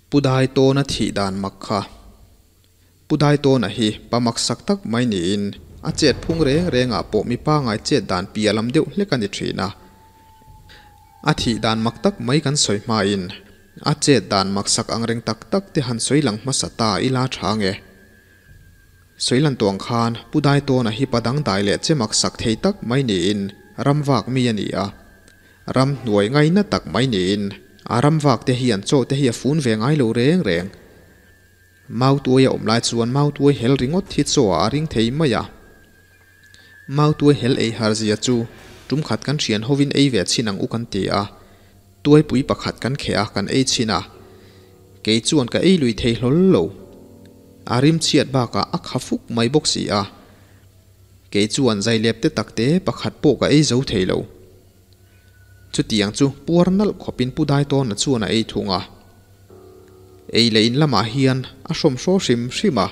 Pu Daitawna thih dan mak kha. Pu Daitawna hi pa maksak tak mai niin a chet phung reng rengah pawh mi pangai chet dan piah lam deuh hlek a ni thin a. A thih dan mak tak mai kan sawi hmain a chet dan maksak ang reng tak tak te han sawi lang hmasa ta ila tha nge. Sawi lan tuang khan Pu Daitawna hi pa dangdai leh che maksak thei tak mai niin ramvak mi a ni a. Ram hnuai ngaina tak mai niin a ramvak te hian chaw te hi a fun ve ngai lo reng reng. Mautuai a awm lai chuan mautuai hel ringawt hi chaw ah a ring thei mai a. Mautuai hel ei har zia chu tum khat kan thian hovin ei ve chhin ang u kan ti a, tuaipui pakhat kan kheh a kan ei chhin a. Kei chuan ka ei lui thei hlawl lo. A rim chhiat bakah a kha fuk mai bawk si a. Kei chuan zailep te tak te pakhat pawh ka ei zo thei lo. Chutiang chu puar nalh khawpin Pu Daitawna chuan a ei thung a. Ei leh in lamah hian a hrawmhraw hrim hrim a.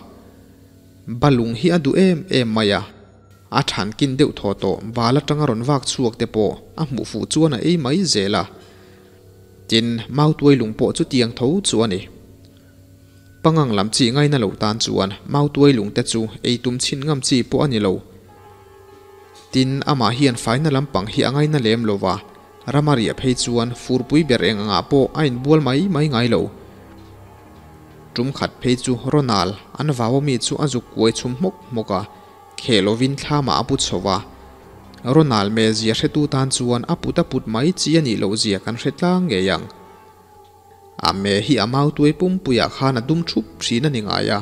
Balung hi a duh em em mai a. A than kin deuh thaw tawh bal atanga rawn vak chhuak te pawh a hmuh fuh chuan a ei mai zel a. Tin, mautuai lung pawh chutiang tho chu a ni. Pangang lam chi ngaina lo tan chuan mautuai lung te chu ei tum chhin ngam chi pawh a ni lo. Tin, amah hian faina lampang hi a ngaina lem lo va, rama riah phei chuan furpui ber eng angah pawh a inbual mai mai ngai lo. Tum khat phei chu Ronald an vau ami chu a zuk kuai chhum hmawk hmawk a, kheh lovin thlamah a pu chho va. Ronald mezia hretu tan chuan a put a put mai chi a nih lohzia kan hre tlang ngei ang. A me hi a mautuai pumpuiah khan a dum thup thin a ni ngai a.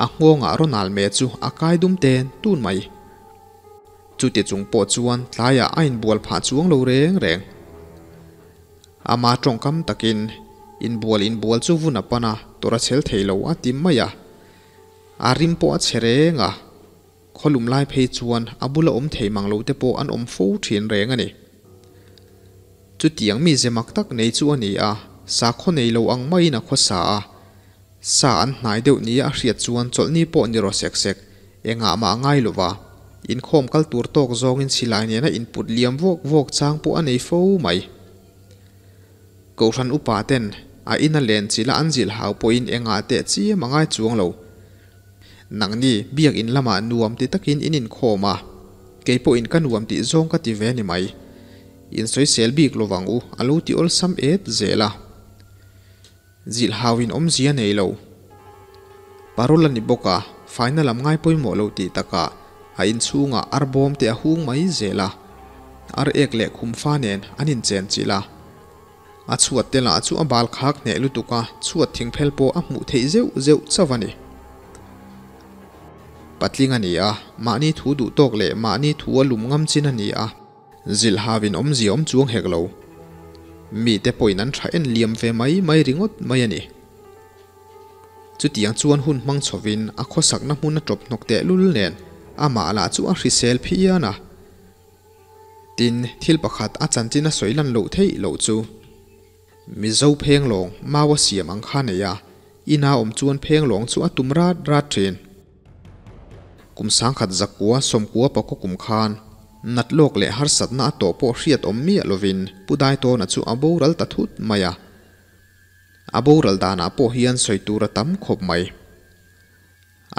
A nghawngah Ronald me chu a kai dum ten tun mai. Chuti chung pawh chuan tlaiah a inbual phah chuang lo reng reng. Ama tawngkam takin inbual inbual chu vun a pan a, tawrh a chhel thei lo a ti mai a. A rim pawh a chhe reng a. Khawlum lai phei chuan a bula awm thei mang lo te pawh an awm fo thin reng a ni. Chutiang mi ze mak tak nei chu a ni a, sakhaw nei lo ang maiin a khawsa a. Sa an hnai deuh nia a hriat chuan chawlhni pawh ni rawh sek sek, engah mah a ngai lo va. Inkhawm kal tur tawk zawngin silai nena input liam vawk vawk chang pawh a nei fo mai. Kohhran upa ten a ina len chila an zilh hau pawhin engah teh chiam a ngai chuang lo. Nangni biakinn lamah nuam ti takin in inkhawm a, kei pawhin ka nuam tih zawng ka ti ve ni mai. In sawisel bik lo vang u, a lo ti awlsam et zel a. Zilhauin awmzia nei lo. Parol a ni bawk a, faina lam ngai pawimawh lo tih takah a inchhungah ar bawm te a hung mai zel a. Ar ek leh khumfa nen an inchen chilh a. A chhuat te lah chu a bal khak hneh lutuk a, chhuat thingphel pawh a hmuh theih zeuh zeuh chauh a ni. Patling a ni a, mahni thu duh tawk leh mahni thu a lum ngam chin a ni a, zilhhauin awmzia awm chuang hek lo. Mite pawhin an tha en liam ve mai mai ringawt mai a ni. Chutiang chuan hun hmang chhovin a khawsakna hmun a tawp hnawk tehlul nen amah lah chu a hrisel phian a. Tin, thil pakhat a chanchin a sawi lan loh theih loh chu Mizo phenglawng mau a siam ang kha nei a, ina awm chuan phenglawng chu a tum rat rat thin. Kum sangkhat zakua sawmkua pakua kum khan nat lawk leh harsatna a tawh pawh hriat awm miah lovin Pu Daitawna chu a boral ta thut mai a. A boral danah pawh hian sawi tur a tam khawp mai.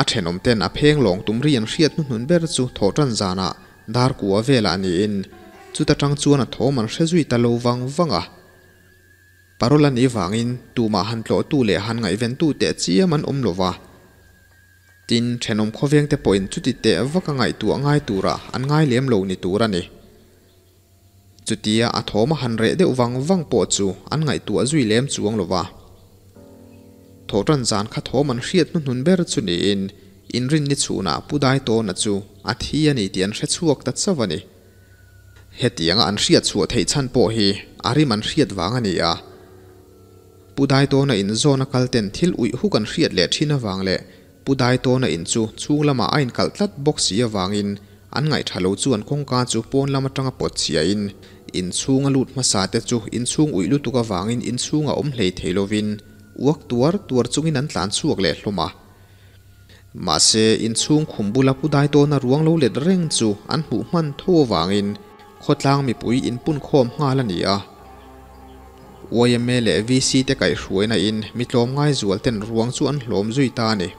A thenawm ten a pheng lawng tum ri an hriat hnuhnun ber chu thawhtan zanah dar kua velah niin chuta tang chuan a thawm an hre zui ta lo vang vang a. Parol a nih vangin tumah han tlawhtu leh han ngaihventu teh chiam an awm lo va. Tin, thenawm khawveng te pawhin chuti teh vaka ngaihtuah ngai turah an ngai lem lo ni tur a ni. Chutia a thawm a han reh deuh vang vang pawh chu an ngaihtuah zui lem chuang lo va. Thawhtan zan kha thawm an hriat hnuhnun ber chu niin inrinni chhunah Pu Daitawna chu a thi a ni tih an hre chhuak ta chauh a ni. Hetianga an hriat chhuah theih chhan pawh hi a rim an hriat vang a ni a. Pu Daitawna inzawn a kal ten thil uih huk an hriat leh thin avang leh Pu Daitawna in chu chhung lamah a inkalh tlat bawk si avangin an ngaihṭha lo chuan kawngka chu pawn lam aṭanga pawt chhiain inchhung a lut hmasa te chu inchhung uih lutuk avangin inchhungah awm hlei thei lovin uak tuar tuar chungin an tlan chhuak leh hlawm a. Mahse, inchhung khum bula Pu Daitawna ruang lo let reng chu an hmuh hman tho avangin khawtlang mipui inpun khawm nghal a ni a. Yma leh VC te kaihhruaina in mi tlawmngai zual ten ruang chu an hlawm zui ta a ni.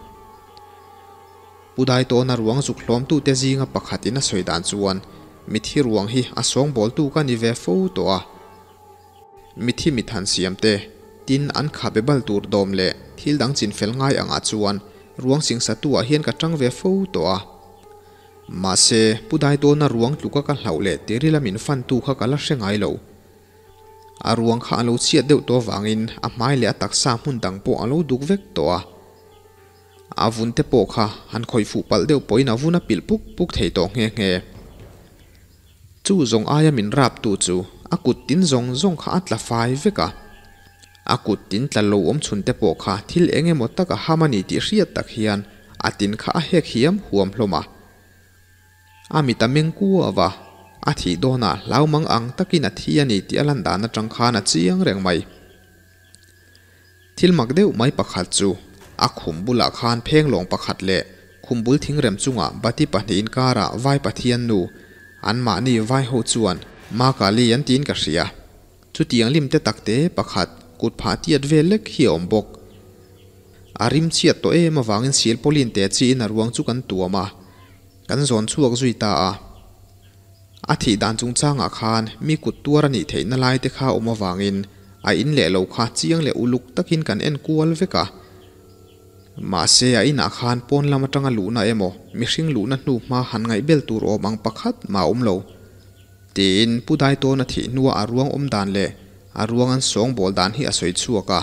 Pu Daitawna ruang zuk hlawmtute zinga pakhatin a sawi dan chuan, Mithi ruang hi a sawngbawltu ka ni ve fo tawh a. Mithi mithan siam te, tin an khabe bal tur dawm leh thil dang chinfel ngai angah chuan ruang singsatuah hian ka tang ve fo tawh a. Mahse, Pu Daitawna ruang tluka ka hlauh leh tirila min fantu kha ka la hre ngai lo. A ruang kha a lo chhiat deuh tawh avangin a hmai leh a taksa hmun dang pawh a lo duk vek tawh a. A vun te pawh kha han khawih fuh palh deuh pawhin a vun a pilh puk puk thei tawh nghe nghe. Chu zawng aia min rap tu chu a kut tin zawng zawng kha a tla fai vek a. A kut tin tla lo awm chhun te pawh kha thil eng emaw tak a ham a ni tih hriat tak hian a tin kha a hek hiam huam hlawm a. A mit a meng kuau a, a thih dawnah hlau mang ang takin a thi a ni tih a lan dan atang khan a chiang reng mai. Thil mak deuh mai pakhat chu a khum bulah khan phenglawng pakhat leh khum bul thingrem chungah bati pahnihin karah vai Pathian nu, anmahni vai ho chuan Ma Kali an tiin ka hria. Chutiang lim te takte pakhat kut phah tiat vel lek hi a awm bawk. A rim chhiat tawh em avangin silpawlin te chiin a ruang chu kan tuam a, kan zawn chhuak zui ta a. A thih dan chungchangah khan mi kut tuar a nih theihna lai te kha awm avangin a in leh lo kha chiang leh uluk takin kan en kual vek a. Mahse a inah khan pawn lam atanga luhna emaw mihring luhna hnu hma han ngaihbel tur awm ang pakhat mah a awm lo. Tiin Pu Daitawna thih hnua a ruang awm dan leh a ruang an sawngbawl dan hi a sawi chhuak a.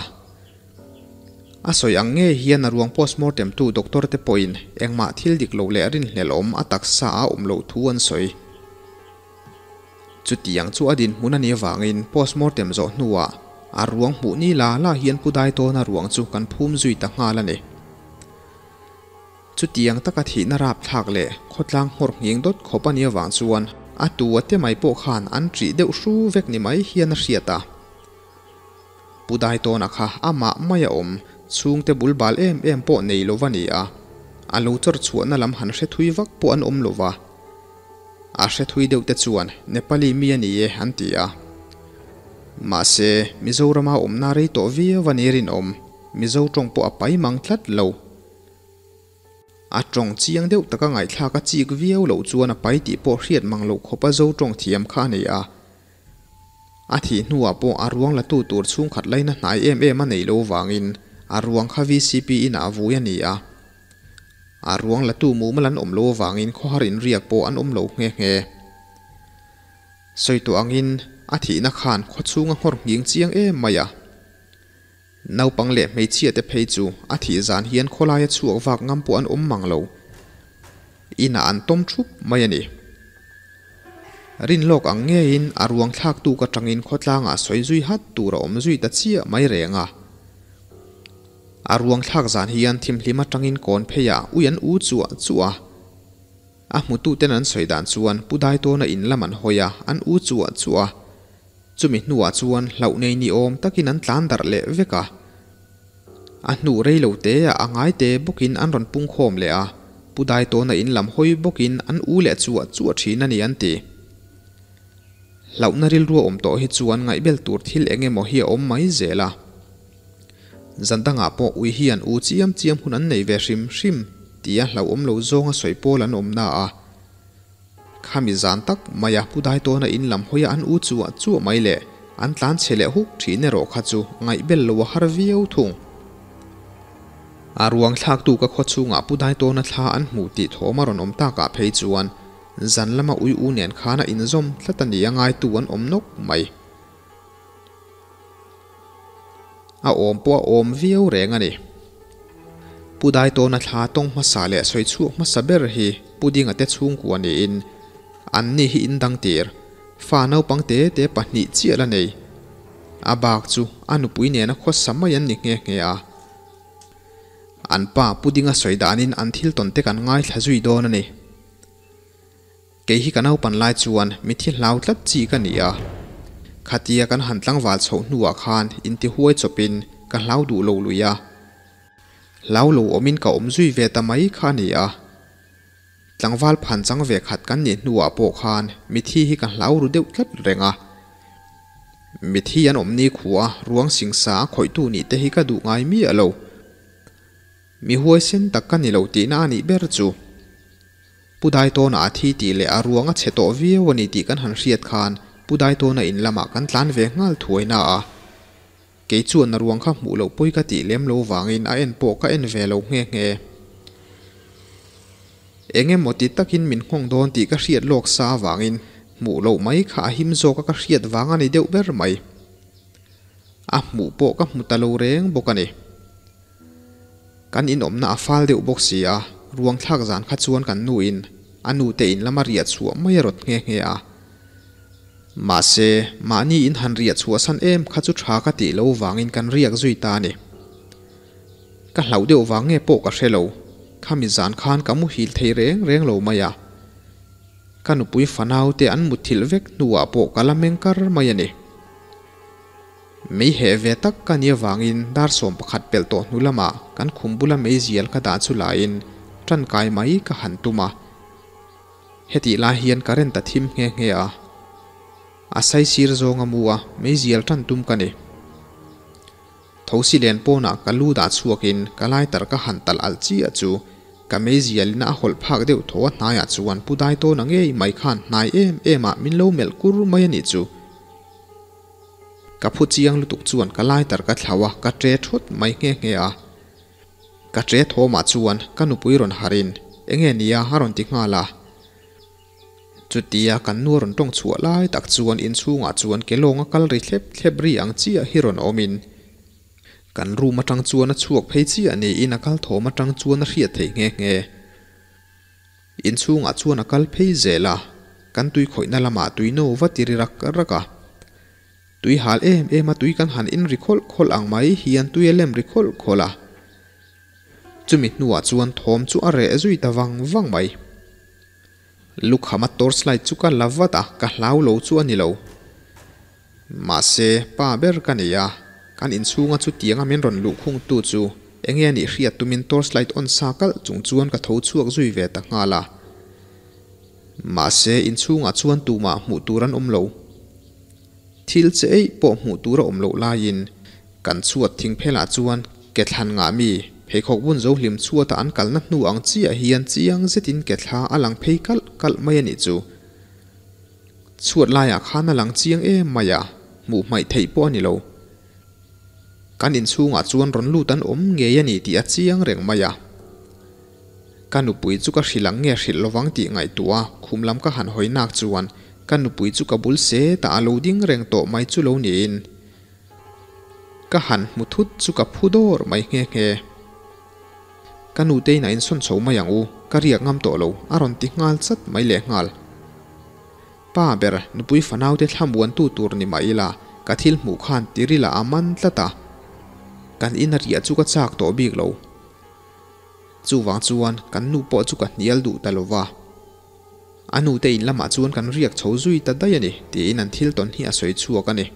A sawi ang ngei hian a ruang postmortem tu doctor te pawhin engmah thil dik lo leh rinhlelh awm a taksa a awm loh thu an sawi. Chutiang chu a dinhmun a nih avangin postmortem zawh hnuah a ruang hmuh ni la la hian Pu Daitawna ruang chu kan phum zui ta nghal a ni. Chutiang taka thihna rapthlak leh khawtlang nghawr nghing dawt khawp a nih avang chuan a tu a te mai pawh khan an ṭih deuh hru vek ni mai hian a hriat a. Pu Daitawna kha amah mai a awm, chhungte bul bal em em pawh nei lo va ni a, a lo chawr chhuahna lam han hre thui vak pawh an awm lo va. A hre thui deuh te chuan Nepali mi a ni e an ti a. Mahse, Mizorama awmna rei tawh viau a ni rinawm, Mizo tawng pawh a pai mang tlat lo. A tawng chiang deuh taka ngaihthlak a chik viau loh chuan a pai tih pawh hriat mang loh khawpa Zo tawng thiam kha a nei a. A thih hnuah pawh a ruang latu tur chhungkhat laina hnai em em a neih loh vangin a ruang kha VCP inah a vui a ni a. A ruang latu mumal an awm loh avangin khawhar inriak pawh an awm lo nghe nghe. Sawi tawh angin a thihna khan khawchhunga nghawr nghing chiang em mai a. Naupang leh hmeichhia te phei chu a thih zan hian khawlaia chhuak vak ngam pawh an awm mang lo. Inah an tawm thup mai a ni. Rin lawk ang ngeiin a ruang thlak tuk atangin khawtlangah sawi zui hat tur a awm zui ta chiah mai reng a. A ruang thlak zan hian thimhlim atangin kawn pheiah ui an u chuah chuah a. A hmututen an sawi dan chuan Pu Daitawna in lam an hawi a, an u chuah chuah a. Chumi hnuah chuan hlauh nei ni awm takin an tlan darh leh vek a. A hnu rei lo te ah a ngai te bawkin an rawn pung khawm leh a, Pu Daitawna in lam hawi bawkin an u leh chuah chuah thin a ni an ti. Hlauhna rilru a awm tawh hi chuan ngaihbel tur thil eng emaw hi a awm mai zel a. Zan dangah pawh ui hi an u chiam chiam hun an nei ve hrim hrim tia hlauhawm lo zawnga sawi pawl an awm na a. Khami zan tak maia Pu Daitawna in lam hawia an u chuah chuah mai leh an tlan chhe leh huk thin erawh kha chu ngaihbel lo a har viau thung. A ruang thlaktu ka khaw chhungah Pu Daitawna thla an hmuh tih thawm a rawn awm takah phei chuan zan lama ui u nen khan a inzawm tlat a ni a ngaitu an awm nawk mai. A awm pawh a awm viau reng a ni. Pu Daitawna thla tawng hmasa leh sawi chhuak hmasa ber hi Pu Dinga te chhungkua niin an ni hi in dang tir, fa naupang te te pahnih chiah la nei. A bak chu a nupui nena khawsa mai an ni nghe nghe a. An pa Pu Dinga sawi danin an thil tawn te kan ngaithla zui dawn a ni. Kei hi ka naupan lai chuan mithi hlau tlat chi ka ni a. Khatia kan han tlangval chhoh hnuah khan intihuai chawpin ka hlau duh lo lui a. Hlau lo awmin ka awm zui ve ta mai kha a ni a. Tlangval phan chang ve khat kan nih hnuah pawh khan mithi hi ka hlau ru deuh tlat reng a. Mithi an awm ni khua ruang singsa a khawihtu nih te hi ka duh ngai miah lo. Mi huaisen tak ka ni lo tihna a nih ber chu. Pu Daitawna a thi tih leh a ruang a chhe tawh viau a ni tih kan han hriat khan Pu Daitawna in lamah kan tlan ve nghal thuai na a. Kei chuan a ruang kha hmuh loh pawi ka tih lem lo vangin a en pawh ka en ve lo nghe nghe. Eng emaw ti takin min nghawng dawn tih ka hriat lawk sa avangin hmuh loh mai kha a him zawk a ka hriat vang a ni deuh ber mai. A hmuh pawh ka hmu ta lo reng bawk a ni. Kan inawmna a fal deuh bawk si a, ruang thlak zan kha chuan kan nuin a nute in lama riah chhuah mai a rawt nghe nghe a. Mahse, mahni in han riah chhuah san em kha chu tha ka tih lo vangin kan riak zui ta a ni. Ka hlauh deuh vang nge pawh ka hre lo, khami zan khan ka muhil thei reng reng lo mai a. Ka nupui fanau te an mutthilh vek hnuah pawh ka la meng kar mai a ni. Mei heh ve tak ka nia vangin dar 11 pelh tawh hnu lamah kan khum bula mei zial ka dah chu laiin tankai mai ka han tum a. Hetih lai hian current a thim nghe nghe a. A saisir zawng a mu a, mei zial tan tum ka ni. Thosi len pawnah ka lu dah chhuakin ka lighter ka han talh alh chiah chu ka mei zialin a hawlh phak deuh thaw a hnaiah chuan Pu Daitawna ngei mai khan hnai em em ah min lo melh kur mai a nih chu. Ka phu chiang lutuk chuan ka lighter ka thlau a, ka tre thawt mai nghe nghe a. Ka tre thawmah chuan ka nupui rawn harin enge nia a rawn ti nghal a. Chutia kan nu a rawn tawng chhuah lai tak chuan inchhungah chuan ke lawnga kal ri thlep thlep ri ang chiah hi rawn awmin kan room atang chuan a chhuak phei chiah niin a kal thawm atang chuan a hriat theih nghe nghe. Inchhungah chuan a kal phei zel a, kan tui khawihna lamah tui no va ti ri rak rak a. Tui hal em em a tui kan han in ri khawlh khawlh ang mai hian tui a lem ri khawlh khawlh a. Chumi hnuah chuan thawm chu a reh zui ta vang vang mai. Lukhama torchlight chu ka la vat a, ka hlau lo chu a ni lo. Mahse, pa ber ka nei a, kan inchhunga chutianga min rawn luhkhungtu chu enge a nih hriat tumin torchlight on sa kalh chung chuan ka tho chhuak zui ve ta nghal a. Mahse, inchhungah chuan tumah hmuh tur an awm lo. Thil che eih pawh hmuh tur a awm loh laiin kan chhuat thing phelah chuan ke thlan ngah mi pheikhawk bun zo hlim chhuata an kalna hnu ang chiah hian chiang zetin ke thla a lang phei kalh kalh mai a nih chu. Chhuat laiah khan a lang chiang em mai a, hmuh hmaih theih pawh a ni lo. Kan inchhungah chuan rawn lut an awm ngei a ni tih a chiang reng mai a. Ka nupui chu ka hrilh ang nge hrilh lovang tih ngaihtuah a, khum lam ka han hawi nak chuan ka nupui chu ka bul se tah a lo ding reng tawh mai chu lo niin. Ka han hmu thut chu ka phu dawr mai nghe nghe. Ka nute in a insawn chho mai ang u, ka riak ngam tawh lo, a rawn ti nghal chat mai leh nghal. Pa ber, nupui fanaute thlamuantu tur ni mah ila, ka thil hmuh khan tirila a man tlat a. Kan in a riah chu ka chak tawh bik lo. Chuvang chuan kan nu pawh chu ka hnial duh ta lova. A nute in lamah chuan kan riak chho zui ta daih a ni, tiin an thil tawn hi a sawi chhuak a ni.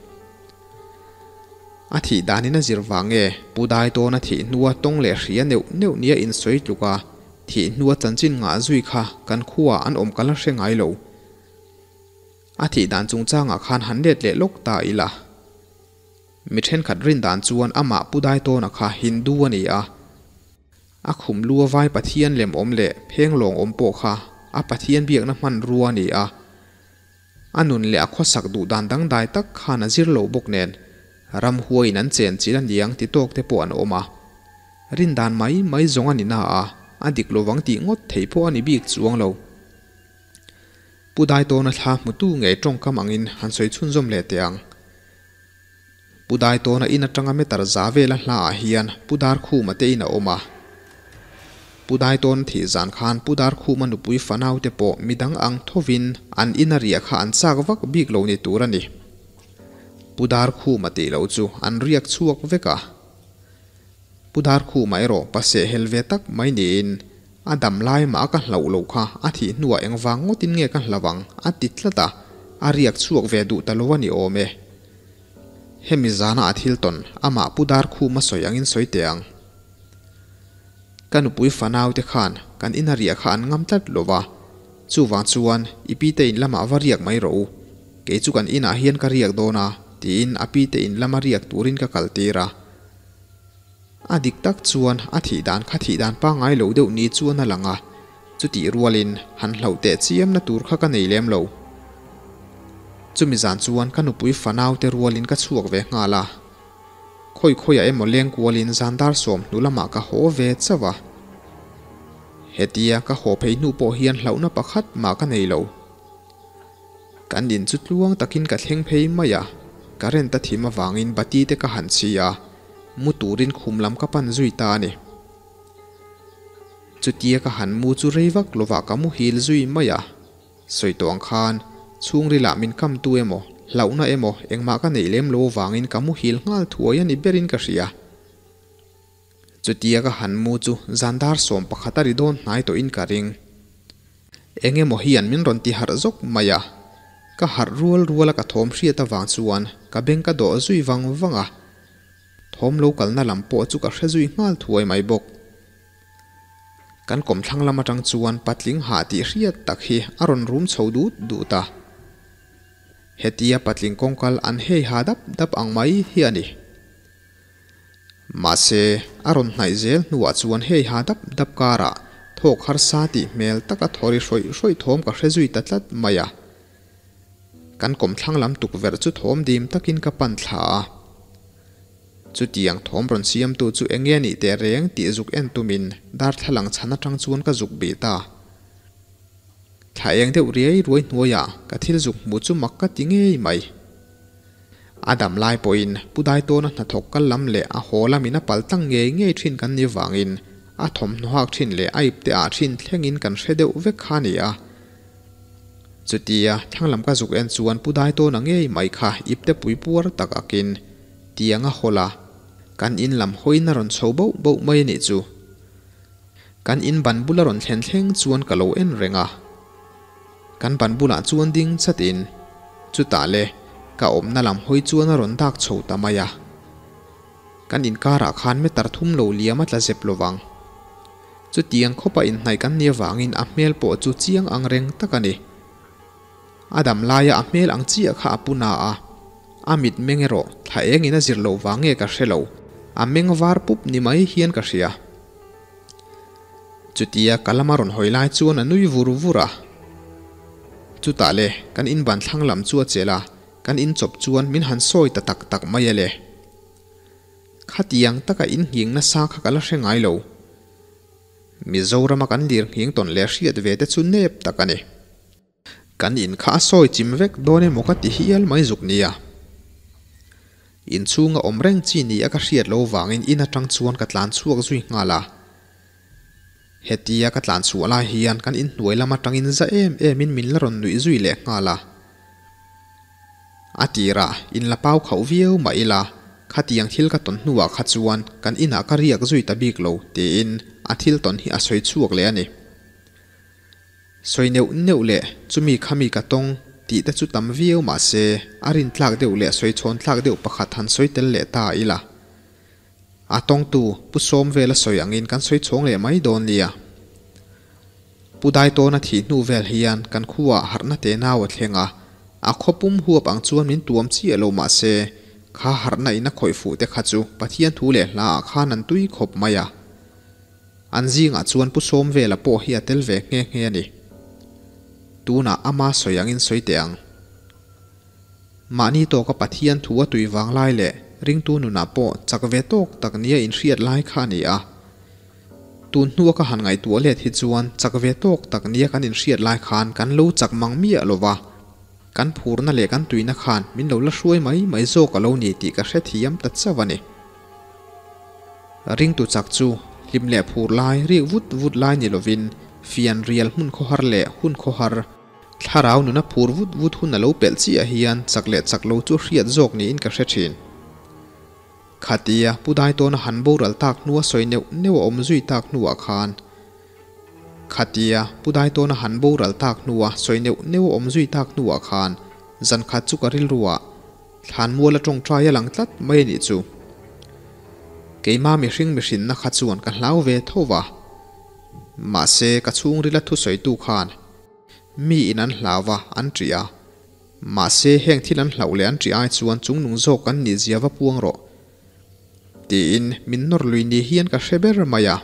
A thih danin a zir vang nge? Pu Daitawn a thih hnua tawng leh hria neuh neuh nia insawi tluk a, thih hnua chanchin ngah zui kha kan khuaah an awm ka la hre ngai lo. A thih dan chungchangah khan han let leh lawk ta ila. Mi thenkhat rin dan chuan amah Pu Daitawna kha Hindu a ni a. A khum lu a vai Pathian lem awm leh pheng lawng awm pawh kha a Pathian biakna hmanrua a ni a. A nun leh a khawsak duh dan dangdai tak khan a zir lo bawk nen, ramhuaiin an chen chilh a niang ti tawk te pawh an awm a. Rin dan mai mai zawng a ni na a, a dik lovang tih ngawt thei pawh a ni bik chuang lo. Pu Daitawna thla hmutu ngei tawngkam angin han sawi chhunzawm leh teh ang. Pu Daitawna in atanga meter za vela hlaah hian Pu Darkhuma te in a awm a. Pu Daitawna thih zan khan Pu Darkhuma nupui fanau te pawh midang ang thovin an in a riah kha an chak vak bik lo ni tur a ni. Pu Darkhuma tih loh chu an riak chhuak vek a. Pu Darkhuma erawh paseh hel ve tak mai niin a dam lai mah ka hlauh loh kha a thih hnuah engvang ngawtin nge ka hlauh ang a ti tlat a, a riak chhuak ve duh ta lo a ni awm e. Hemi zana a thil tawn, amah Pu Darkhuma sawi angin sawi teh ang. Ka nupui fanau te khan kan ina riah kha an ngam tlat lo va, chuvang chuan i pi te in lamah va riak mai rawh u, kei chu kan inah hian ka riak dawn a, tiin a pi te in lama riak turin ka kal tir a. A dik tak chuan a thih dan kha thih dan pangngai lo deuh ni chuan a lang a, chutih rualin han hlauh teh chiamna tur kha ka nei lem lo. Chumi zan chuan ka nupui fanau te rualin ka chhuak ve nghal a. Khawi khawiah emaw leng kualin zan dar 10 hnu lamah ka haw ve chauh a. Hetia ka haw phei hnu pawh hian hlauhna pakhat mah ka nei lo. Kan in chu tluang takin ka thleng phei mai a, current a thim avangin bati te ka han chhi a, mu turin khum lam ka pan zui ta a ni. Chutia ka han mu chu rei vak lovah ka muhil zui mai a, sawi tawh ang khan chhungrilah min kam tu emaw, hlauhna emaw engmah ka neih lem lo avangin ka muhil nghal thuai a ni berin ka hria. Chutia ka han mu chu zan dar 11 a ri dawn hnai tawhin ka ring. Eng emaw hian min rawn ti harh zawk mai a, ka harh rual rual a ka thawm hriat avang chuan ka beng ka dawh zui vang vang a, thawm lo kalna lam pawh chu ka hre zui nghal thuai mai bawk. Kan kawmthlang lam atang chuan patling hah tih hriat tak hi a rawn rum chho dut dut a. Hetia patling kawngkal an hei ha dap dap ang mai hi a ni. Mahse, a rawn hnaih zel hnuah chuan hei ha dap dap karah thawk harsa tih hmel taka thaw ri hrawih hrawih thawm ka hre zui ta tlat mai a. Kan kawmthlang lam tukverh chu thawm dim takin ka pan thla a. Chutiang thawm rawn siamtu chu eng nge nih teh reng tih zuk en tumin darthlalang chhan atang chuan ka zuk bih ta. Thla eng deuh riai ruai hnuaiah ka thil zuk hmuh chu mak ka ti ngei mai. A dam lai pawhin Pu Daitawna hnathawk kal lam leh a haw lamin a pal tlang ngei ngei thin kan ni vangin a thawmhnaw hak thin leh a ipte ah thin thlengin kan hre deuh vek kha a ni a. Chutia thlang lam ka zuk en chuan Pu Daitawna ngei mai kha ipte pui puar tak akin tiang a hawl a, kan in lam hawiin a rawn chho bauh bauh mai a nih chu. Kan in ban bula rawn thlen thleng chuan ka lo en reng a. Kan ban bulah chuan ding chatin, chutah le ka awmna lam hawi chuan a rawn dak chho ta mai a. Kan inkarah khan meter thum lo liam a tla zep lovang. Chutiang khawpa inhnaih kan nih avangin a hmel pawh chu chiang ang reng tak a ni. A dam laia a hmel ang chiah kha a pu na a, a mit meng erawh thla engin a zir loh vang nge ka hre lo, a meng var pup ni mai hian ka hria. Chutia ka lama rawn hawi lai chuan a nui vur vur a. Chutah le kan inban thlang lam chu a chelh a, kan inchawp chuan min han sawi ta tak tak mai a le. Khatiang taka innging nasa kha ka la hre ngai lo. Mizorama kan lir nghing tawn leh hriat ve te chu nep tak a ni. Kan in kha a sawi chim vek dawn emaw ka ti hial mai zuk nia. Inchhunga awm reng chi ni a ka hriat lo vangin in atang chuan ka tlan chhuak zui nghal a. Hetia ka tlan chhuah lai hian kan inhnuai lam atangin za em emin min la rawn nuih zui leh nghal a. A tirah in la pau khauh viau mah ila, khatiang thil ka tawn hnuah kha chuan kan inah ka riak zui ta bik lo tiin a thil tawn hi a sawi chhuak leh a ni. Sawi neuh neuh leh chumi khami ka tawng tih te chu tam viau mah se a rin tlak deuh leh sawi chhawn tlak deuh pakhat han sawi tel leh ta ila. A tawngtu Pu Sawm vela sawi angin kan sawi chhawng leh mai dawn nia. Pu Daitawna thih hnu vel hian kan khuaah harhna te nau a thleng a, a khaw pum huap ang chuan min tuam chiah lo mah se, kha harhna in a khawih fuh te kha chu Pathian thu leh hlaah khan an tui khawp mai a. An zingah chuan Pu Sawm vela pawh hi a tel ve nghe nghe a ni. Tunah ama sawi angin sawi teh ang. Mahni tawka Pathian thu a tui vang lai leh ringtu nunah pawh chak ve tawk tak nia inhriat lai kha a ni a. Tun hnua ka han ngaihtuah let hi chuan chak ve tawk tak nia kan inhriat lai khan kan lo chak mang miah lo va, kan phurna leh kan tuina khan min lo la hruai mai mai zawk a lo ni tih ka hrethiam ta chauh a ni. Ringtu chak chu hlim leh phur lai rik vut vut lai ni lovin fian rial hmun khawhar leh hun khawhar, Thlarau nuna phur vut vut hun a lo pelh chiah hian chak leh chak lo chu hriat zawk niin ka hre thin. Khatia Pu Daitawna han boral tak hnua sawi neuh neuh a awm zui tak hnuah khan Khatia Pu Daitawna han boral tak hnua sawi neuh neuh a awm zui tak hnuah khan zan khat chu ka rilruah Thlanmual a tawngtai a lang tlat mai a nih chu. Keima mihring mihrinna kha chuan ka hlau ve tho va. Mahse ka chhungrila thusawitu khan mi in an hlau va, an ṭih a. Mahse heng thil an hlauh leh an ṭih ai chuan chungnung zawk an nih zia va puang rawh. Tiin min nawr lui ni hian ka hre ber mai a.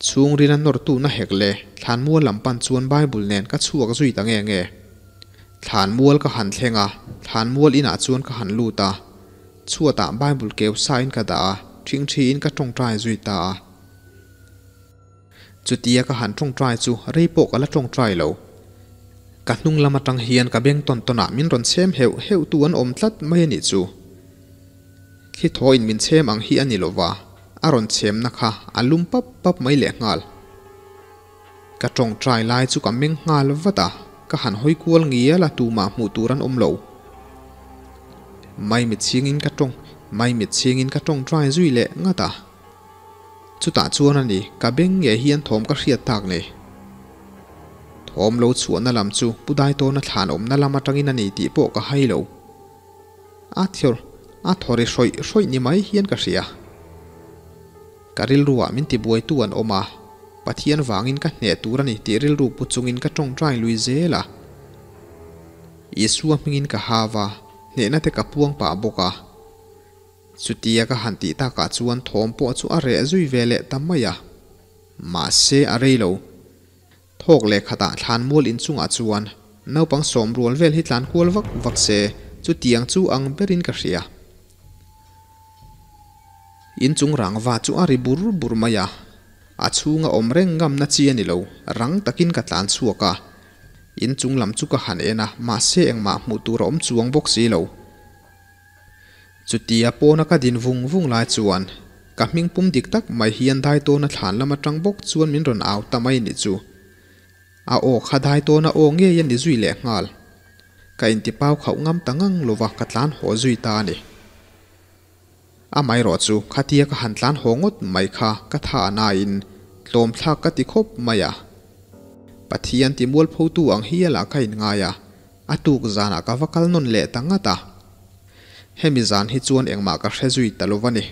Chhungril a nawrtu na hek le thlanmual lam pan chuan Bible nen ka chhuak zui ta nge nge. Thlanmual ka han thleng a, thlanmual inah chuan ka han lut a. Chhuatah Bible keu sain ka dah a, ṭhingṭhiin ka ṭawngṭai zui ta a. Chutia ka han ṭawngṭai chu rei pawh ka la ṭawngṭai lo. Ka hnung lam aṭang hian ka beng tawn tawnah min rawn chhem heuh heuh tu an awm tlat mai a nih chu. Thli thawiin min chhem ang hi a ni lo va, a rawn chhemna kha a lum pap pap mai lehnghal. Ka ṭawngṭai lai chu ka meng nghal vat a, ka han hawi kual ngial a tumah hmuh tur an awm lo. Maimit chhingin ka ṭawng, maimit chhingin ka ṭawngṭai zui leh ngat a. Chutah chuan a ni, ka beng nge hian thawm ka hriat tak ni. Thawm lo chhuahna lam chu Pu Daitawna thlan awmna lam aṭangin a ni tih pawh ka hai lo. A thawr, a thaw ri hrawih hrawih ni mai hian ka hria. Ka rilruah min tibuaitu an awm a, Pathian vangin ka hneh tur a ni tih rilru pu chungin ka tawngtai lui zel a. Isua hmingin ka hau a, hnehna te ka puang pah bawk a. Chutia ka han tih takah chuan thawm pawh chu a reh zui ve leh ta mai a. Mahse a rei lo. Thawk leh khatah thlanmual inchungah chuan naupang sawm rual vel hi tlan kual vak vak se chutiang chu ang berin ka hria. Inchung rangva chu a ri bur bur mai a, a chhunga awm reng ngamna chi a ni lo, rang takin ka tlan chhuak a. Inchung lam chu ka han en a, mahse engmah hmuh tur a awm chuang bawk si lo. Chutia pawna ka din vung vung lai chuan ka hming pum dik tak mai hian Daitawna thlan lam atang bawk chuan min rawn au ta mai ni chu. A aw kha Daitawna aw ngei a ni zui leh nghal. Ka intipau khauh ngam ta ngang lova ka tlan haw zui ta a ni. Amaherawh chu khatia ka han tlan haw ngawt mai kha ka tha a nain tlawm thlak ka ti khawp mai a. Pathian ti mualphotu ang hialah ka inngai a. A tuk zanah ka va kal nawn leh ta ngat a. Hemi zan hi chuan engmah ka hre zui ta lo va ni.